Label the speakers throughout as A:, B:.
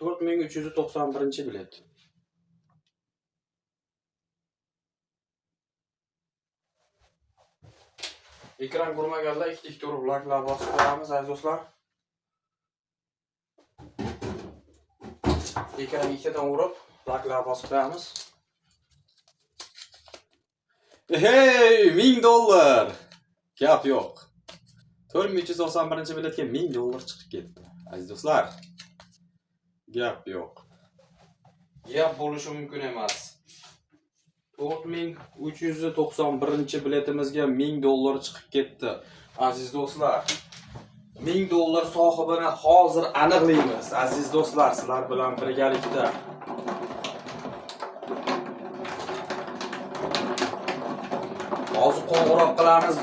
A: 4391 bilet. Ekran ko'rmaganlar ikkita ikkita urib layklar bosib qo'yamiz, aziz do'stlar. Ekran ikkitadan urib layklar bosib qo'yamiz. Hey, $1000! Gap yo'q. 4391 biletga $1000 chiqib ketdi. Aziz do'stlar. Gap yo'q. Gap bo'lishi mumkin emas. 4391 biletimizga $1000 chiqib ketdi. Aziz do'stlar, $1000 sohibini hozir aniqlaymiz. Aziz do'stlar, sizlar bilan birgalikda. Hozir qo'ng'iroq qilamiz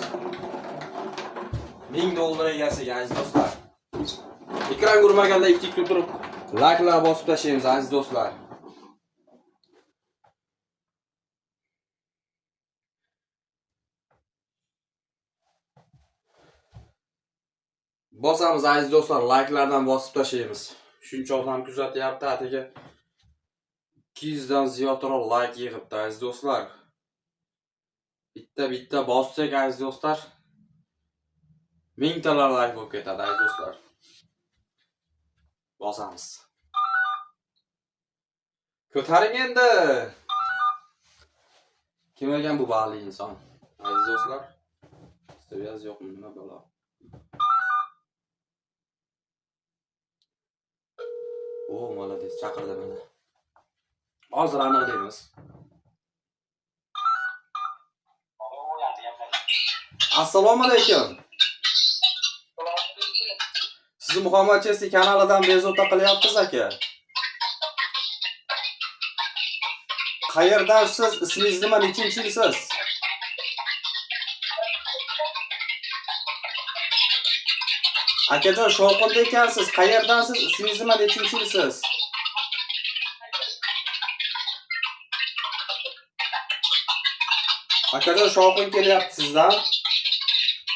A: $1000 egasiga, aziz do'stlar. Ekran ko'rmaganlar ikki ikki turib layklar bosib tashlaymiz, aziz do'stlar. Bosamiz, aziz do'stlar, layklardan bosib tashlaymiz. Shuncha odam kuzatyapti, atigi 200 dan ziyodroq layk yig'ibdi, aziz do'stlar. Bitta bitta bossak, aziz do'stlar, mingtalar layk bo'lib ketadi, aziz do'stlar. Bosamiz. Ko'taring endi. Kim ekan bu baxtli inson? Aziz do'stlar, связь yo'qmi, nima balo? O, молодец, chaqirdi mana. Hozir aniqlaymiz. Assalomu alaykum. Sizni Muhammad Chessi kanalidan bezovta qilyapmiz, aka. Qayerdansiz? Ismingiz nima? Nechinchi yilsiz? Akajon, shovqinda ekansiz. Qayerdansiz? Ismingiz nima? Nechinchi yilsiz? Akajon, shovqin kelyapti sizdan.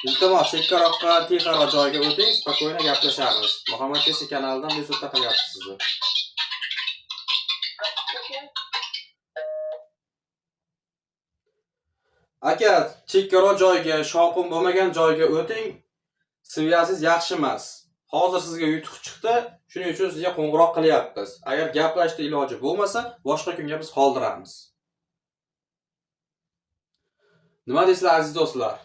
A: Iltimos, chekkaroqqa, tixaroq joyga o'ting, спокойно gaplashamiz. Muhammad Chessi kanalidan bezovta qilyapti sizni. Aka, chekkaroq joyga, shovqin bo'lmagan joyga o'ting. Связь ingiz yaxshi emas. Hozir sizga yutuq chiqdi, shuning uchun sizga qo'ng'iroq qilyapmiz. Agar gaplashishda iloji bo'lmasa, boshqa kunga biz qoldiramiz. Nima deysizlar, aziz do'stlar?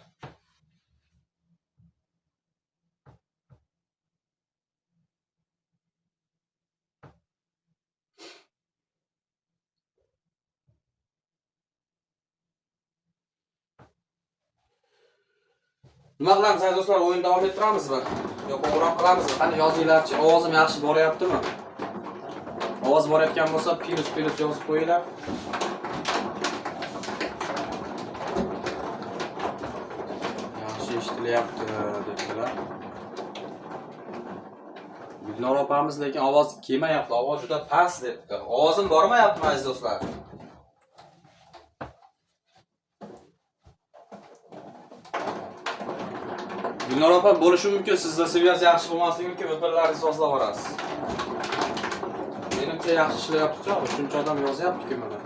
A: Nima qilamiz, aziz do'stlar? O'yin davom ettiramizmi? Yo qo'ng'iroq qilamizmi? Qani yozinglarchi, ovozim yaxshi boryaptimi? Ovoz borayotgan bo'lsa, плюс плюс yozib qo'yinglar. Yaxshi eshitilyapti debdilar. Gulnor opamiz lekin ovoz kelmayapti, ovoz juda past debdi. Ovozim bormayaptimi, aziz do'stlar? Gulnor opa, bo'lishi mumkin, sizda связь yaxshi bo'lmasligi mumkin, VPNlaringizni sozlab yuborasiz. Menimcha yaxshi ishlayapti-ku, shuncha odam yozyapti-ku mana.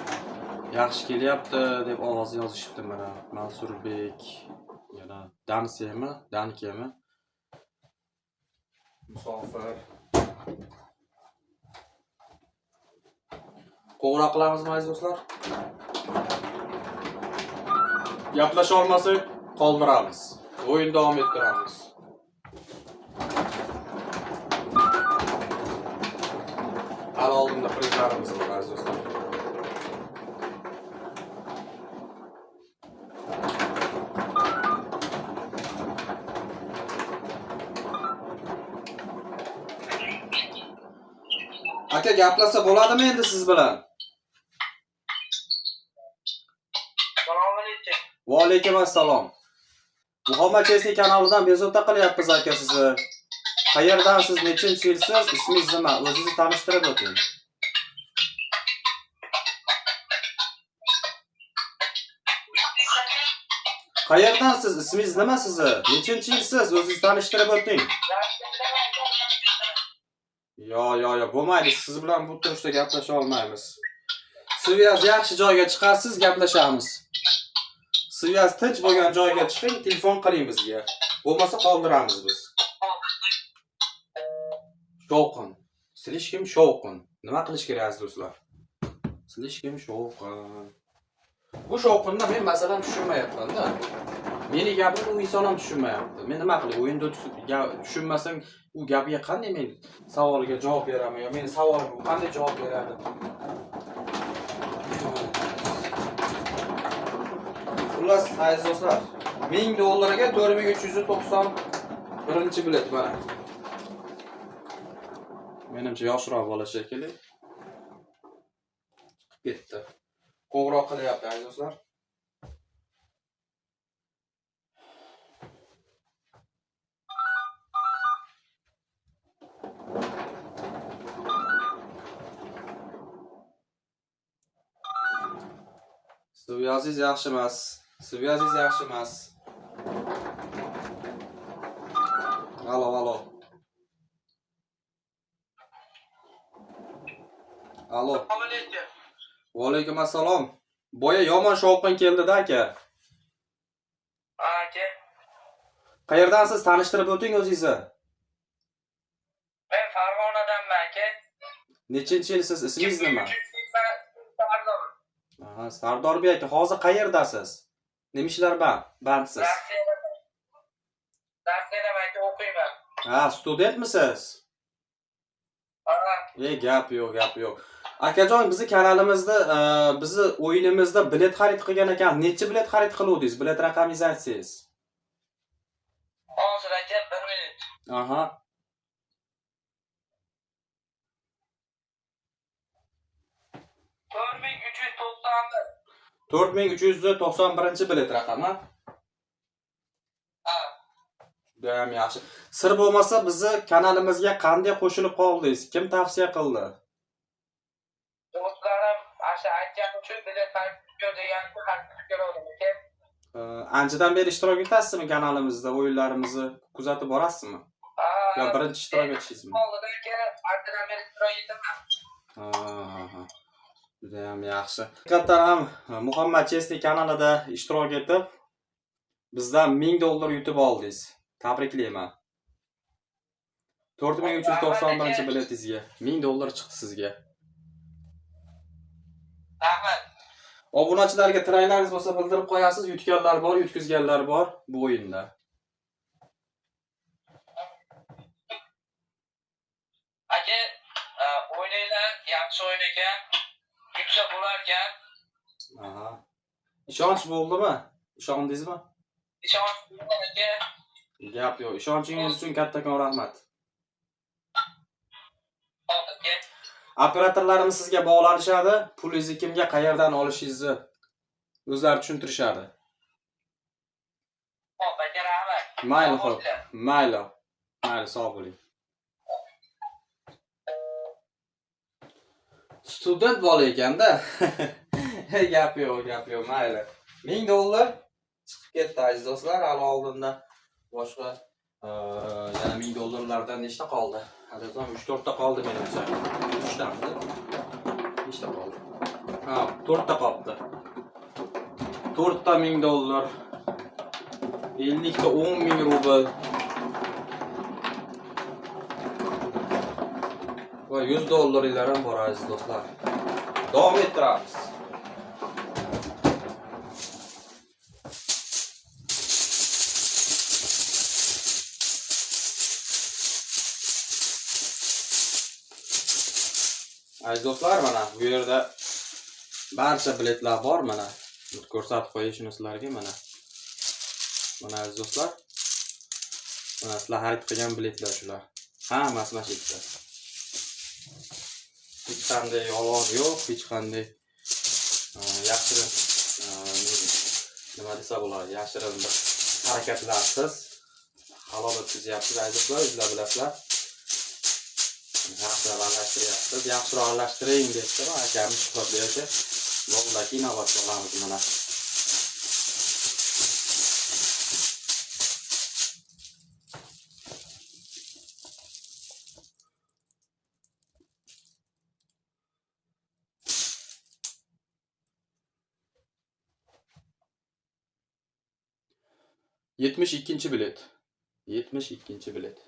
A: Yaxshi kelyapti deb ovoz yozishibdi mana. Mansurbek, yana Dansemi, Dankemi? Musofir. Qo'ng'iroq qilamizmi, aziz do'stlar? Gaplasha olmasak qoldiramiz. O'yin davom ettiramiz. Hali oldinda prizlarimiz bor, aziz do'stlar. Aka, gaplasa bo'ladimi endi siz bilan?
B: Assalomu alaykum.
A: Va alaykum assalom. Muhammad Chesni kanalidan bezovta qilyapmiz, aka, sizni. Qayerdansiz, nechinchi yilsiz, ismingiz nima? O'zingizni tanishtirib o'ting. Qayerdansiz, ismingiz nima sizni? Nechinchi yilsiz, o'zingizni tanishtirib o'ting. Yo, yo, yo, bo'lmaydi. Siz bilan bu turishda gaplasha olmaymiz. Связь yaxshi joyga chiqarsiz, gaplashamiz. Связь tinch bo'lgan joyga chiqing, telefon qiling bizga. Bo'lmasa qoldiramiz biz. Shovqin. Слишком shovqin. Nima qilish kerak, aziz do'stlar? Слишком shovqin. Bu shovqinni men, masalan, tushunmayapman-da. Meni gapimni u inson ham tushunmayapti. Men nima qilay? O'yinda tushunmasam, u gapiga qanday men savoliga javob beraman yo meni savolimga u qanday javob beradi? Xullas, aziz do'stlar, 1000 dollarga 4391 bilet mana. Menimcha yoshroq bola shekilli. Chiqib ketdi. Qo'ng'iroq qilyapti, aziz do'stlar. Связь ingiz yaxshi emas. Связь ingiz yaxshi emas. Alo, alo. Alo.
B: Assalomu alaykum.
A: Va alaykum assalom. Boya yomon shovqin keldi-da, aka.
B: Aka,
A: Qayerdansiz? Tanishtirib o'ting o'zingizni.
B: men Farg'onadanman, aka.
A: Nechinchi yilsiz? Ismingiz nima?
B: Sardor.
A: Aha, Sardorbek aka, hozir qayerdasiz? Nima ishlar bilan bandsiz?
B: Rossiyadaman. Rossiyadaman, aka, o'qiyman.
A: Ha, studentmisiz?
B: Ha,
A: E, gap yo'q, gap yo'q. Akajon, bizni kanalimizda, bizni o'yinimizda bilet xarid qilgan ekan. Necha bilet xarid qiluvdingiz? Bilet raqamingizni aytsangiz.
B: Hozir, aka, bir minut.
A: Aha.
B: 4391.
A: 4391-bilet raqami.
B: Ha.
A: Judayam yaxshi. Sir bo'lmasa, bizni kanalimizga qanday qo'shilib qoldingiz? Kim tavsiya qildi?
B: Do'stlarim asha aytgani uchun bilet xarid qilib ko'r degan uchun xarid qilib ko'rdim, aka.
A: Anchadan beri ishtirok etasizmi kanalimizda, o'yinlarimizni kuzatib borasizmi?
B: Ha.
A: Yo birinchi ishtirok etishingizmi?
B: Oldin, aka, anchadan beri ishtirok etaman.
A: Ha. Judayam yaxshi. Haqiqatdan ham Muhammad Chesni kanalida ishtirok etib, bizdan 1000 dollar yutib oldingiz. Tabriklayman. 4391 biletingizga 1000 dollar chiqdi sizga.
B: Rahmat.
A: Obunachilarga tilaklaringiz bo'lsa bildirib qo'yasiz. Yutganlar bor, yutqizganlar bor bu o'yinda.
B: Aka, o'ynanglar, yaxshi o'yin ekan. Yutsa bo'larkan.
A: Aha. Ishonch bo'ldimi? Ishondingizmi?
B: Ishonch bo'ldi, aka.
A: Gap yo'q. Ishonchingiz uchun kattakon rahmat.
B: Hop, aka.
A: Operatorlarimiz sizga bog'lanishadi, pulingizni kimga, qayerdan olishingizni o'zlari tushuntirishadi.
B: Hop, aka, rahmat.
A: Mayli,
B: Sog'
A: xo'p.
B: bo'linglar.
A: Mayli. Mayli, sog' bo'ling. Student bola ekanda. Gap yo'q, gap yo'q, mayli. 1000 dollar chiqib ketdi, aziz do'stlar. Hali oldinda boshqa yana 1000 dollarlardan nechta qoldi? Adasam 3-4 ta qoldi menimcha. 3 tamidi? Nechta qoldi? Ha, 4 ta qoldi. 4 ta 1000 dollar. 50 ta 10 ming rubl. Va 100 dollarlar ham bor, aziz do'stlar. Davom ettiramiz. Aziz do'stlar, mana bu yerda barcha biletlar bor, mana. Ko'rsatib qo'yay shuni sizlarga, mana. Mana, aziz do'stlar. Mana sizlar xarid qilgan biletlar shular. Hammasi mana shu yerda. Hech qanday yolg'on yo'q, hech qanday yashirin, nima desa bo'ladi, yashirin bir harakatlarsiz halol o'tkazyapsiz, aziz do'stlar, o'zinglar bilasizlar. Yaxshiroq aralashtiryapsiz, yaxshiroq aralashtiring debdi akamiz Shuhratli aka. Bo'ldi, inobatga olamiz mana. 72-bilet. 72-bilet.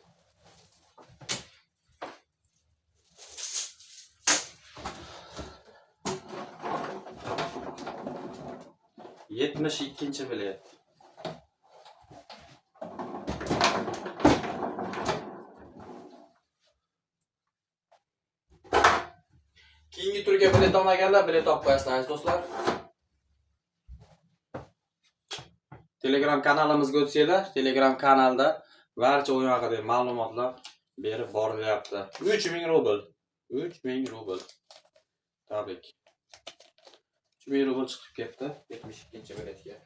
A: 72-bilet. Keyingi turga bilet olmaganlar bilet olib qo'yasizlar, aziz do'stlar. Telegram kanalimizga o'tsanglar, Telegram kanalda barcha o'yin haqidagi ma'lumotlar berib borilyapti. 3000 rubl. 3000 rubl. Tabrik. 3000 rubl chiqib ketdi 72-biletga.